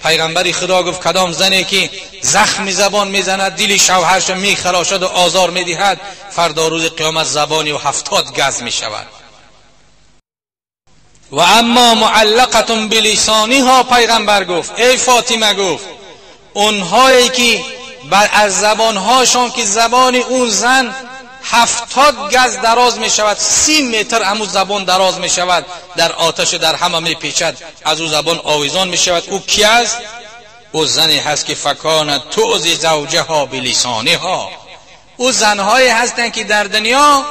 پیغمبر خدا گفت کدام زنی که زخم زبان میزند، دل شوهرش میخراشد و آزار میدهد، فردا روز قیامت زبانی و 70 گز میشود. و اما معلقة بلسانها، پیغمبر گفت ای فاطمه، گفت اونهایی که بر از زبانهاشان که زبان اون زن 70 گز دراز می شود، 30 متر همون زبان دراز می شود، در آتش در همه می پیچد، از او زبان آویزان می شود. او کی است؟ او زنی هست که فکانت تؤذی زوجها بلسانها. او زنهایی هستند که در دنیا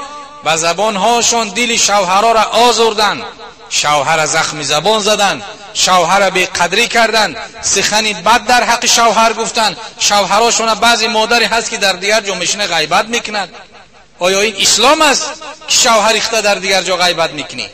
به زبانهاشان دل شوهرها را آزردن، شوهر زخم زبان زدن، شوهر بی قدری کردن، سخنی بد در حق شوهر گفتن. شوهراشون بعضی مادری هست که در دیگر جا میشینه غیبت میکند. آیا این اسلام است که شوهر اخته در دیگر جا غیبت میکنی؟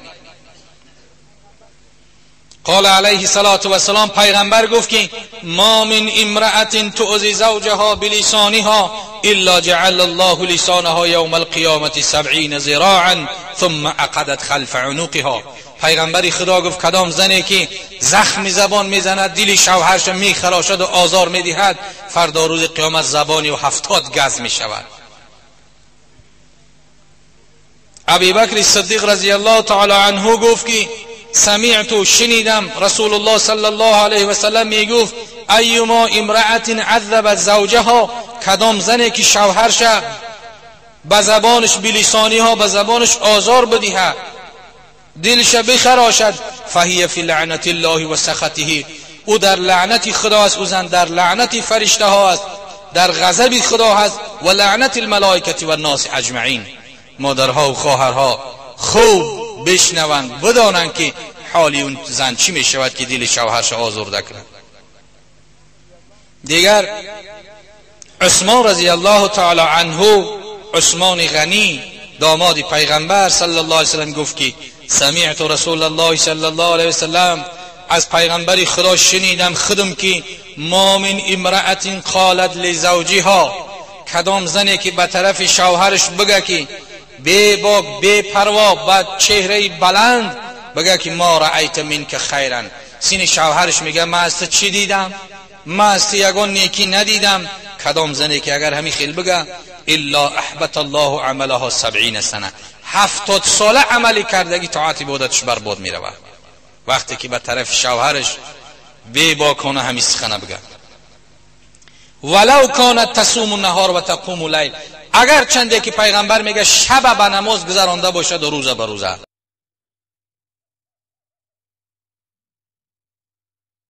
قال علیه الصلاة والسلام، پیغمبر گفت که ما من امرأة تؤذی زوجها بلسانها الا جعل الله لسانها یوم القیامة 70 ذراعا ثم عقدت خلف عنقها. پیغمبر خدا گفت کدام زنی که زخم زبان میزند، دل شوهرش میخراشد و آزار میدهد، فردا روز قیامت زبانی و 70 گز میشود. ابی بکر صدیق رضی الله تعالی عنه گفت که سمعت، شنیدم رسول الله صلی الله علیه و سلم میگفت ایما امرأة عذبت زوجها، کدام زنی که شوهرش به زبانش بلسانی ها، به زبانش آزار بدهد، دلش بخراشد، فهی فی لعنت الله و سخطه، او در لعنت خدا است، او زن در لعنت فرشته ها است، در غضب خدا هست، و لعنت الملائکه و الناس اجمعین. مادرها و خواهرها خوب بشنوند، بدانند که حالی اون زن چی می شود که دل شوهرش آزرده کند. دیگر عثمان رضی الله تعالی عنه، عثمان غنی داماد پیغمبر صلی الله علیه وسلم گفت که سمعت رسول الله صلی الله علیه وسلم، از پیغمبر خدا شنیدم خودم که ما من امرأة قالت لزوجها، کدام زنی که به طرف شوهرش بگه که بی باک بی پروا با چهره بلند بگه که ما رأیت منک خیرا، سین شوهرش میگه من از تو چی دیدم؟ من از تو یگان نیکی ندیدم. کدام زنی که اگر همین خیل بگه الا احبط الله عملها 70 سنه، 70 ساله عملی کردگی طاعت عبادتش برباد میرود وقتی که به طرف شوهرش بی باکانه همین سخنه بگه. ولو کانت تصوم النهار و تقوم اللیل، اگر چنده که پیغمبر میگه شب به نماز گذرانده باشد و روزه به روزه.